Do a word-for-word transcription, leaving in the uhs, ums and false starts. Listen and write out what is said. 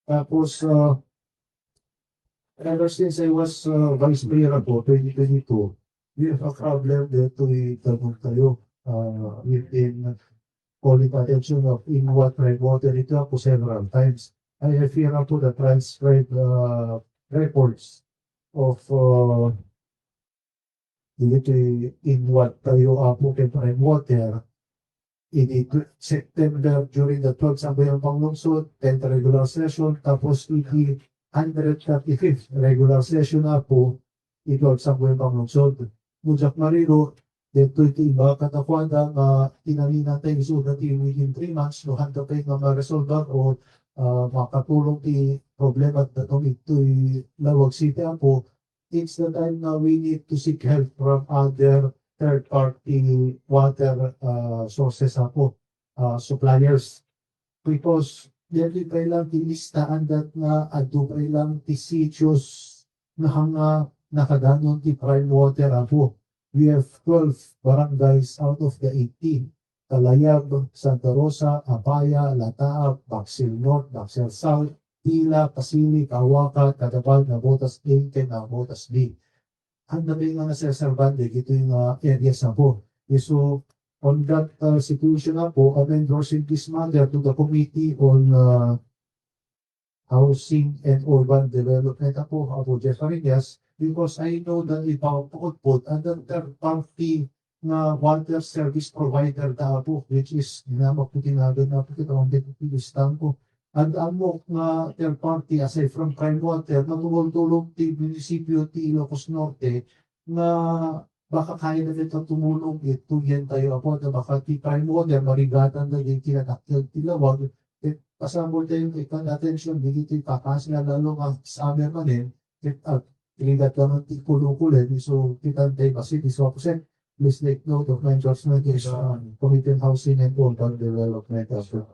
Tapos, ah, ever since I was, ah, Vice Mayor apo, twenty twenty-two, we have a problem dito in Tagumpayo, ah, we've been calling attention of inwat rainwater ito apo several times. I have here apo the transcribed, ah, reports of, ah, dito inwat tayo apo ken rainwater. Idi tw-, September, during the twelfth Sangguniang Panglungsod, tenth regular session, tapos idi hundred thirty-fifth regular session apo, iti twelfth Sangguniang Panglungsod. Ngem diak mariro, detoy ti imbag kadakuada nga tinaninanta isu dati within three months, no handa pay nga maresolbar o, ah, makatulong ti problema daton itoy Laoag City apo, it's the time na we need to seek help from other third-party water, ah, sources apo, ah, suppliers. Because detoy pay lang ti listaan dat nga adu pay lang ti sitios nga hanga nakadanon ti prime water apo. We have twelve barangays out of the eighteen. Kalayab, Santa Rosa, Apaya, Lataab, Baksil North, Baksil South, Tila, Pasili, Cauacan, Cadabal, Navotas A, ken Navotas B. Handa pay nga naserserban dagitoy nga areas apo. So, on that, uh, situation apo, I'm endorsing this matter to the Committee on, uh, Housing and Urban Development apo, Apo Jeff Fariñas, because I know that ipaputput under third party nga water service provider ta apo, which is, dinamag ko tinagan na apo kita, ang deputy ko. At amok nga third party, aside from prime water, nga tumultulong ti munisipyo ti Ilocos Norte, nga baka kaya na kita tumulong, ituyen tayo apo, na baka ti prime water, marigatan na yung kinadakkel ti Laoag, eh, pasabol tayo, ikan attention, dito ipakasal lalo nga summer man eh, it, at ligat lang ang tikulo-kulo, eh, so, kita tayo kasi, so, ako, sir, please take note of my endorsement is, uh, Committee on Housing and Urban Development as well.